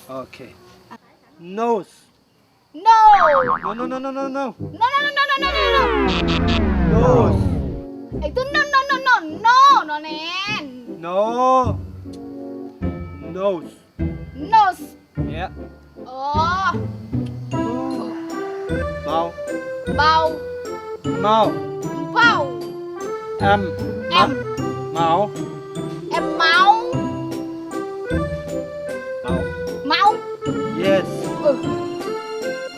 Ok. Nose. No. No, no, no, no, no, no. No, no, no, no, no, no, no, no. Nose. Es twb no, no, no, no, no no ne. No. Nose. Nose. Yeah. Ồ. Mouth. Mouth. Mouth. Mouth. Em. Em. Mouth. Em máu. Mouth. Máu. Yes. Ừ.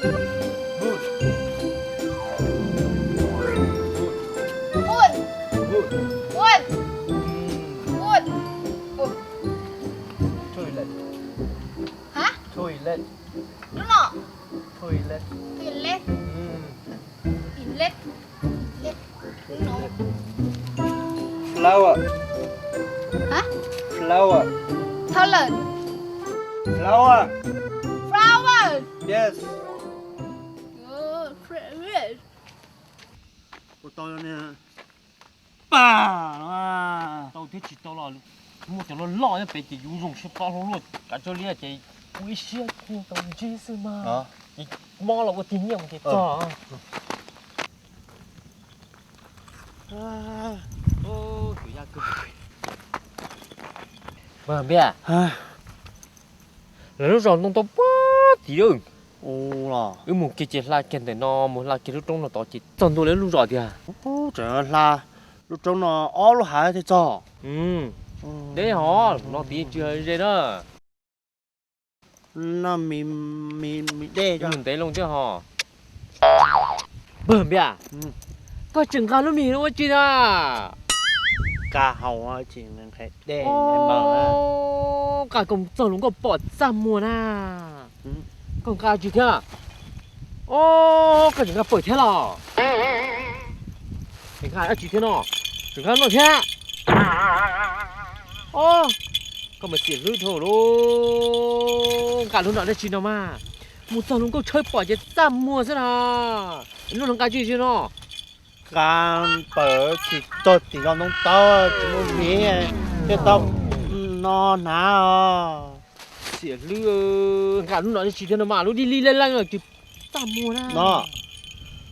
Good. Good. Good. Good. Good. Good. Ừ. Toilet. Hả? Toilet. Đúng không? Toilet. Toilet. Ừ. Toilet. Toilet. Đúng không? Flower. Hả? Flower. Toilet. Flower. Flower. Yes. Ồ, flower. Ua tau nè. Pa, tau thiab tsis tau los muaj cov loj loj nyob pem ces yuav zoo siab pab hlo luaj kav tsij li ces ua ib siab thiaj tau ntsib xwb mas. Ces mob los ua tig nyiaj mus ces txog. Tus yaj kawg. Npawg Npiaj, lawv lub zos ntoo tau puag tim wb mus kiag ces hla kiag ntawm no mus hla kiag lub roob no tod ces txog ntua lawv lub zos tiag. Tseem hla lub roob no ob lub hav thiaj txog. Deb hov no tid tsis ze na. No me, me, me dej. Mus ntev loo thiab hos. Npawg Npiaj, koj tseem nqa lub me no ua tsi na? Nqa haus tsis nqa dej. Nqa kom txog hluas nkauj pom txaj muag na. Koj nqa tsi thiab? Os, koj tseem nqa pawg thiab los? Tseem nqa dab tsi thiab no? Tseem nqa no thiab? Os, koj mas xiam hlwb dhau lawm. Nqa lub no dab tsi no mas? Mus txog hluas nkauj tshawb pom ces txaj muag xwb na. Lub no nqa tsi tsi no? Nqa pawg tsis txog tim zos ntoo tau, tsis muaj hmiv, thiaj tau no hnav os. Xiam hlwb, nqa lub no dab tsi thiab no mas? Lub dib lib leej leej los tsis txaj muag na. No,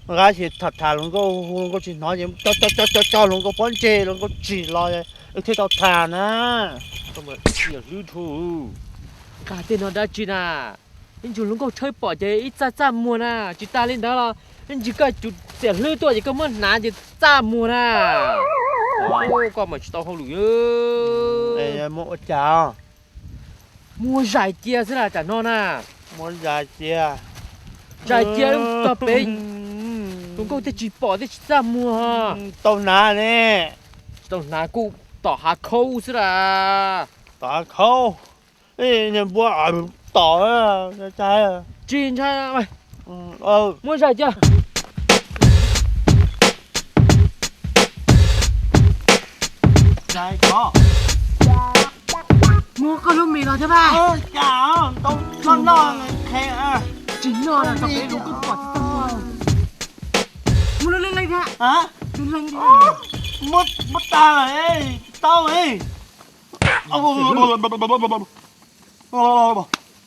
nqa ces tham tham hluas nkauj, hluas nkauj tsis hnov ces co co co co hluas nkauj pob ntseg, hluas nkauj tsim los wb thiaj tau tham na. Xiam hlwb dhau. Nqa tej no dab tsi na? Ib ntsis hluas nkauj tshawb pom ces ib txaj txaj muag na. Tsis tas li ntawd los ib ntsis koj tus xiam hlwb tuaj ces koj muab hnav ces txaj muag na. Koj mas tsis tau hauj lwm. Muab ua cas? Muab zais cia xwb na, tam no na. Muab zais cia. Zais cia txog pem, hluas nkauj thiaj tsis pom thiaj tsis txaj muag. Tau hnav ne. Tsis tau hnav kuj tom hav khaub xwb las. Tom hav khaub. Niag npua tom. Tsis ntshai. Muab zais cia. Muab koj lub mis los thiab mas. Cas tau noj noj qhe. Tsis noj na, tau peb lub koj pom tsis tau. Muab lub leej leej thiab. Lub leej thiab. Muab tag lawm, tau.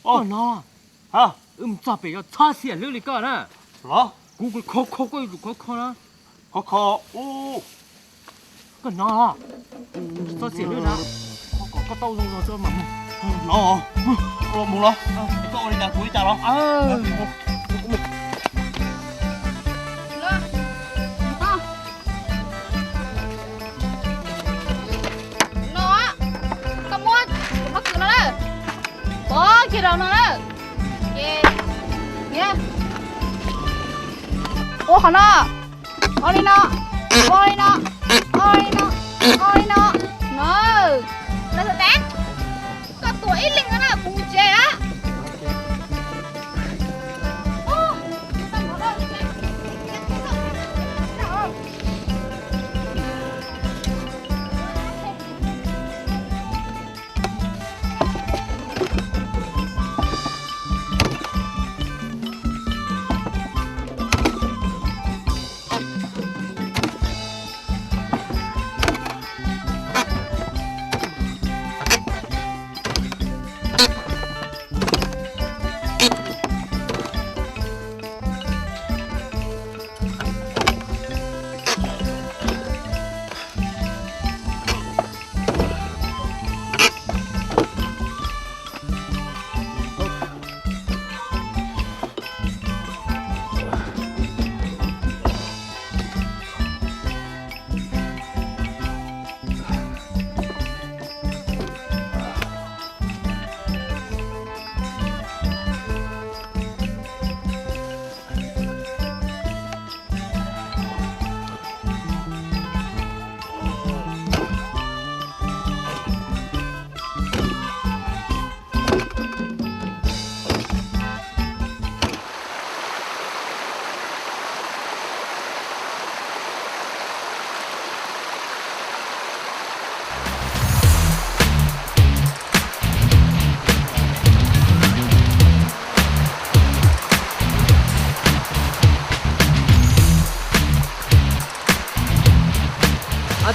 Koj no, wb mus txog pem yog txhob xiam hlwb li koj na. Los kuv khov kho koj yuav tsum khov kho na. Khov kho. Koj no, txhob xiam hlwb na. Khov kom koj tau zoo no tso mam mus. No, mus los. Koj ua li cas kuv li cas los. No, koj muab pob kws no na, pov kiag rau no na. Ces, niam, ua qhov no, ua li no, ua li no, ua li no, ua li no, no. Lawv txawm teb, koj tuam ib leeg no na, kuv mus tsev a.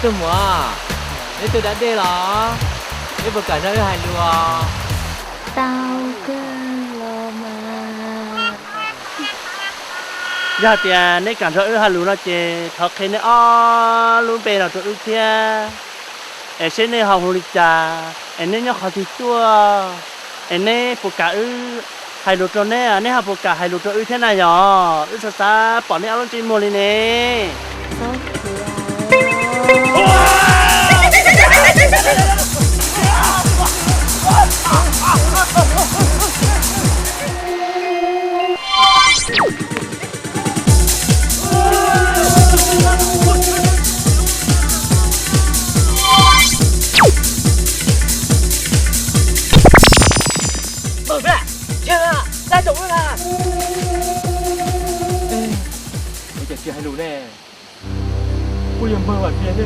Tus muam, neb twb da dej los, neb puas kam nrog wb hais lus os? Tau kawg los mas. Yog tias neb kam nrog wb hais lus no ces thov qhia neb ob lub npe los rau wb thiab, es seb neb ho hu li cas, es neb nyob qhov twg tuaj, es neb puas kam wb hais lus rau neb, neb ho puas kam hais lus rau wb thiab na yom? Wb xav xav pom neb ob lub ntsej muag li ne. Npawg, tsis hais lus ne. Kuj yog npawg Vam Tias ne.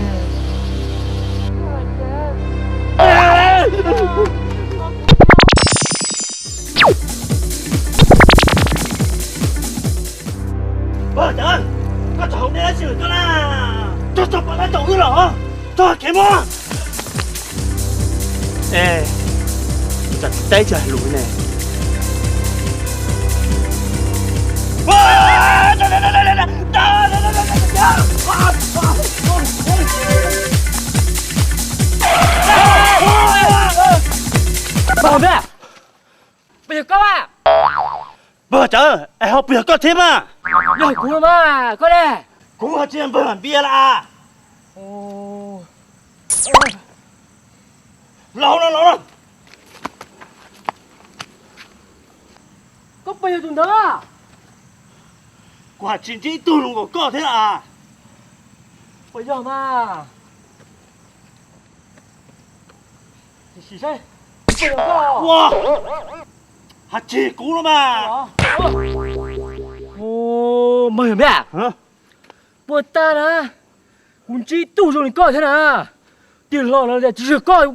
Npawg Cawv, koj txog hauv dej dab tsi lawm koj na? Txog txog pom dab tau wb los, txog kev mob. Es, kuv tsam tsis teb tsis hais lus ne. Npawg, puas yog koj mas? Npawg Cawv, es ho puas yog koj thiab mas? Yog kuv los mas, koj ne? Kuv ho tsis yog npawg Vam Npias las. Los no, los no. Koj puas yog tus ntawd? Kuv hais tsis ntsib ib tug zoo nkaus koj thiab as. Puas yog mas? Sim saib. Ua, hais tsis kuv no mas. Npawg Vam Npias, puas tag na, kuv ntsib ib tug zoo li koj thiab na. Tiag los no tsis yog koj,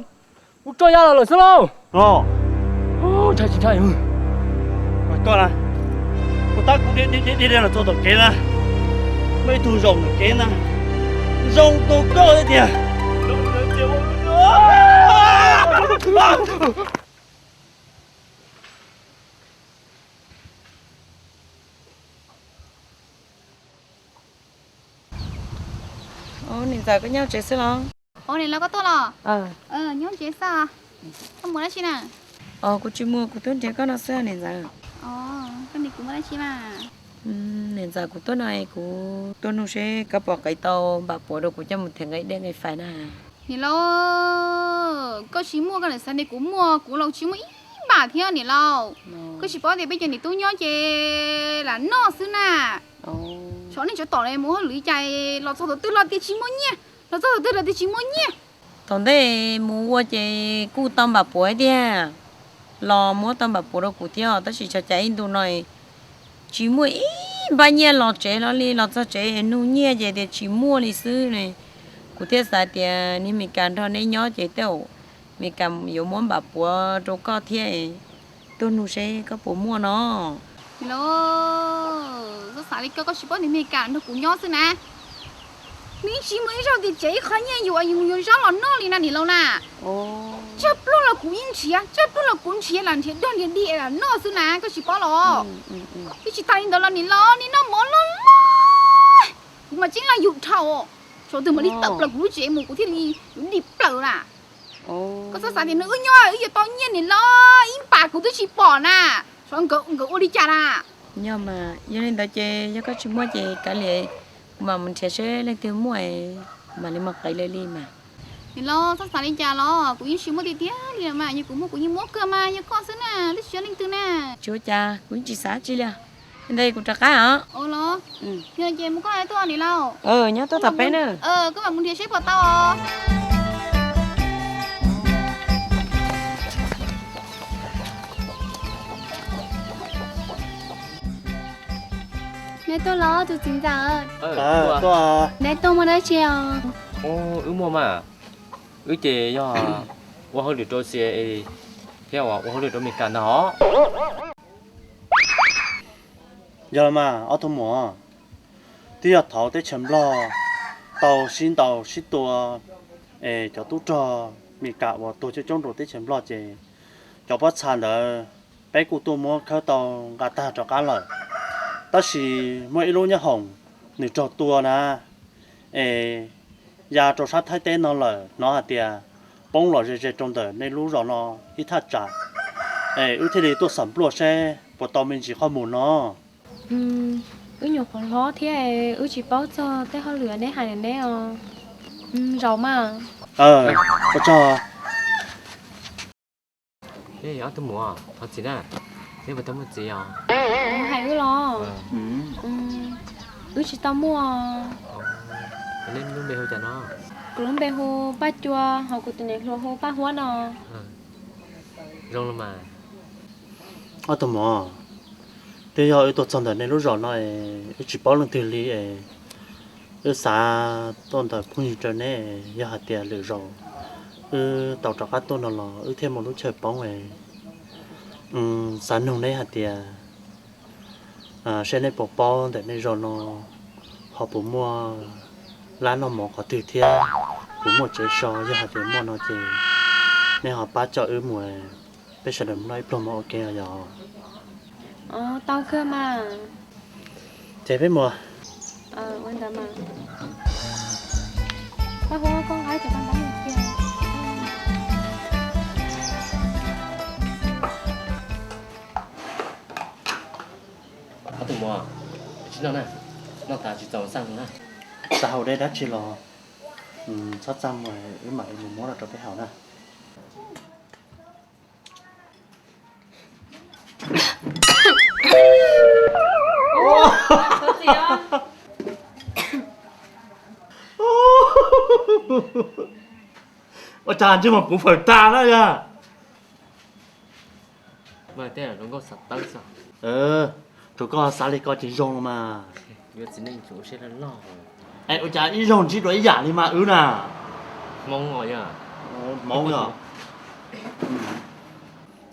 kuv tso ya los lawm xwb lauj. Ntshai tsis ntshai. Koj na, kuv tab kuv dhia dhia los txog tom kev na, muaj ib tug zaum tom kev na, zoo nkaus koj thiab tiag. Niam ntxawm, koj nyob tsev xwb los? Ua, niam laus koj tuaj los? Nyob tsev xwb. Koj mus dab tsi na? Kuv tsis mus, kuv tuaj nrhiav koj no xwb niam ntxawm. Koj nrhiav kuv muaj dab tsi mas? Niam ntxawm, kuv tuaj no es kuv tuaj nug seb koj puas qev tau npam puav rau kuv coj mus them nqi dej nqi fais na. Niam laus, koj tsis muaj koj niam xav nrhiav kuv muaj, kuv los tsis muaj ib npam thiab niam laus. Koj tsis paub tias peb cov niam tub nyob ces lam noj xwb na. Tsov neej tsov tom mus hauj lwm li cas los txog thaum twg los tias tsis muaj nyiaj, los txog thaum twg los tias tsis muaj nyiaj. Thaum ntej mus ua ces kuj tau npam puav tiag, los muab tau npam puav rau kuv thiab, tab sis tsam cas ib ntu no tsis muaj ib npab nyiaj los tsev hlo li, los txog tsev nug nyiaj ces tias tsis muaj li xwb ne. Kuv thiaj xav tias niag Mes Kas nrog neb nyob ces tej zaum Mes Kas yuav muab npam puav rau koj thiab, tuaj nug seb koj puas muaj no. Los, koj xav li koj, koj tsis paub niag Mes Kas nrog kuv nyob xwb na. Nws yeej tsis muaj ib zaug tias tsev ib qho nyiaj yus mus yuav zaub los noj li na niam laus na. Tsawg pluag los kuv yeej nrhiav, tsawg pluag los kuv nrhiav, lam nrhiav dog nrhiav dig lam noj xwb na, koj tsis paub los? Twb tsis tas li ntawd los niam laus, niaj hnub mov loj loj, kuv mas tseeb laj yus dhau, tsam twg mam li tawm plaws kuv lub tsev mus kuv thiaj li yuav dim plaws na. Koj txhob xav tias nws wb nyob wb yuav tau nyiaj niam laus, ib npam kuv twb tsis pom na, tsam nkawd ua li cas na. Yog mas, yog li ntawd ces yog koj tsis muaj ces kav liam, kuv mam mus nrhiav seb leej twg muaj, mam li mus qev lawv li mas. Niam laus, txhob xav li cas los, kuv yeej tsis muaj tiag tiag li mas, yog kuv muaj kuv yeej muab kawg mas, yog koj xwb na, twb tsis yog leej twg na. Tsis ua cas, kuv yeej tsis xav tsi li. Li ntawd kuv rov qab os. Yog ces mus koj tuaj niam laus. Nyob tuaj tom peb na. Koj mam mus nrhiav seb puas tau os. Neb tuaj los tus txiv ntxawm? Neb tuaj muaj dab tsi os? Wb muaj mas, wb ces yog ua hauj lwm rau C I A thiab ua hauj lwm rau Mes Kas ntag os. Yog los mas ob tug muam, twb yog thaum teb chaws Nplog Tau sib ntaus sib tua, es cov tub rog Mis Kas uas tuag coob coob rau teb chaws Nplog ces cov pob txha ntawd peb kuj tuaj muab khawb tau nqa tag rov qab lawm. Tab sis muaj ib lub nyoob hoom nws raug tua na, es ya rau sab Thaib teb no lawm, hnov hais tias poob los ze ze rau ntawm nej lub zos no ib thaj tsam, es wb thiaj li tuaj xam pluaj seb puas tau me ntsis qhov mus no. Wb nyuam qhuav hlob thiab, wb tsis paub txog tej hauj lwm neb hais neb os. Zaum mas. Ua tsaug. Ob tug muam, thov txim na, neb puas tau muaj txiv os? Hais wb los? Wb tsis tau muaj. Neb lub npe hu cas no? Kuv lub npe hu Paj Cua, ho kuv tus niam hluas hu Paj Huab no. Zoo los mas. Ob tug muam, twb yog wb tuaj txog ntawm nej lub zos no es wb tsis paub leej twg li es wb xav tuaj ntawm phooj ywg rau neb, yog hais tias lwm zaus wb tau rov qab tuaj no los wb thiaj muaj lub chaw poob es xav nug neb hais tias seb neb puas paub ntawm nej zos no ho puas muaj lab noj mov qhov twg thiab puas muaj tsev so, yog hais tias muaj no ces neb ho pab coj wb mus, peb sawv daws mus noj ib pluag mov ua ke os yog. Tau kawg mas. Ces peb mus. Ob tug muam, tsis noj na, noj tas tsis txaus xaj na. Xav haus dej dab tsi los txhob txaj muag, wb mam li mus muab los rau peb haus na. Ua cas ntsej muag puv fawm tag na yog? Thaum koj xav li ko ces zoo los mas. Es ua cas ib zaug ntsib dua ib yam li mas wb na. Hmoob yog.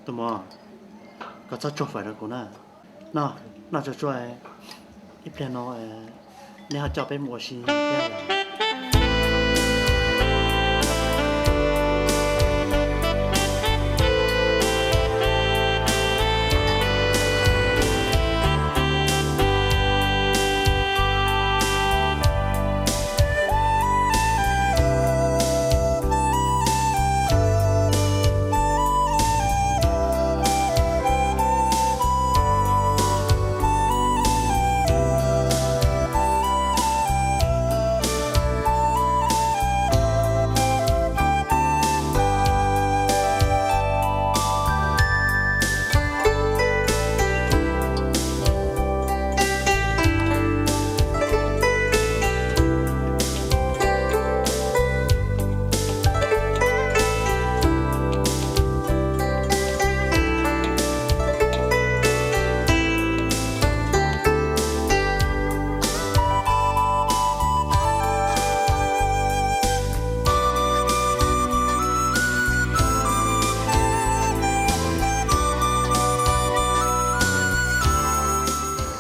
Tus muam, koj txhob tsuag fawm rau kuv na. Noj, noj tsuag tsuag, ib pliag no neb ho coj peb mus ua si thiab.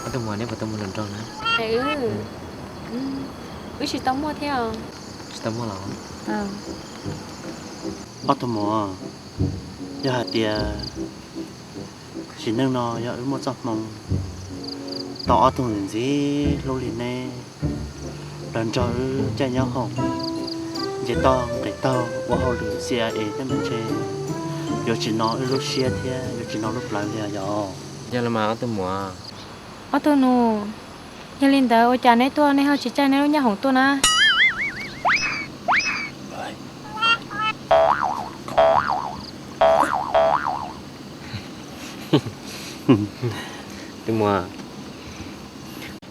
Ob tug muam, neb puas tau muaj hluas nraug na? Wb tsis tau muaj thiab. Tsis tau muaj los? Ob tug muam, yog hais tias sim neej no yog wb muaj txoj hmoo tau ob tug ntxim ntxim hlub li neb los nrog wb caij nyoob hoom, nce toj nqis taug ua hauj lwm C I A thiab mas ntshe yuav tsis no wb lub siab thiab yuav tsis no lub plawv li os yog. Yog los mas ob tug muam. Ob tug nus, yog li ntawd ua cas neb tuaj nej ho tsis caij neb lub nyoob hoom tuaj na? Tus muam,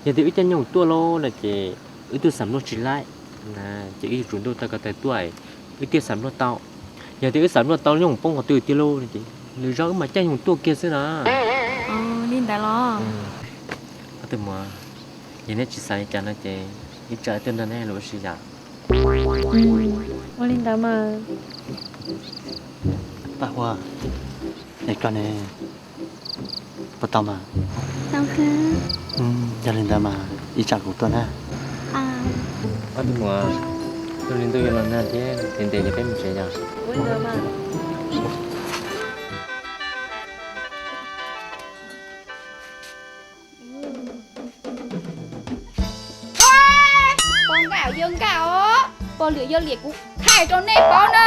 yog tias wb caij nyoob hoom tuaj lauj no ces wb twb xam luaj tsis laib, ces wb yuav tsum ntuj taw ko taw tuaj wb thiaj xam luaj tau. Yog tias wb xam luaj tau nyoob hoom poob qhov twg tiag lauj no ces lwm zaus wb mam caij nyoob hoom tuaj kiag xwb na. Li ntawd los? Ob tug muam, yog neb tsis xav li cas no ces ib tsam wb tuaj nrog neb los ua si yom. Ua li ntawd mas. Paj Huab, es koj ne, puas tau mas? Tau kawg. Yog li ntawd mas ib tsam kuv tuaj na. Mus, tus hli ntuj yuav los nag thiab, ntev ntev ces peb mus tsev yom. Pog Nkaj, yawg Nkaj os, pog Liam yawg Liam, kuv hais rau nej paub na,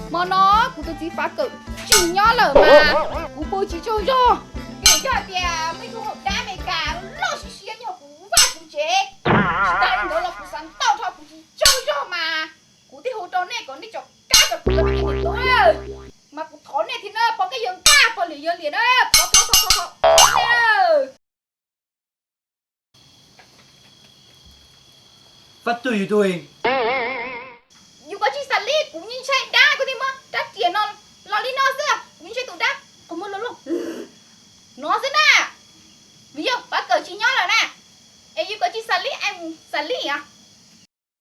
hmo no kuv tus txiv Fav Kawm tsis nyob lawm mas kuv pw tsis tsaug zog. Vim yog tias muaj ib tug dab Amelikas loj siab siab nyob hauv kuv vaj kuv tsev. Tsis tas li ntawd los kuv xav ntaus nrho kuv tsis tsaug zog mas kuv thiaj hu rau nej kom nej tsom kab kom kuv tau me ntxhais tus mas kuv thov nej thiab na, pog Nkaj yawg Nkaj, pog Liam yawg Liam na, thov thov thov thov thov nej. Fab twj yus tug, yus koj tsis xav li, kuv yeej ntshai dab, koj thiaj muab rab riam no los li no xwb, kuv yeej ntshai tus dab qhov muag loj loj no xwb na. Vim yog Fav Kawm tsis nyob lawm na, es yus koj tsis xav li, es mus xav li os.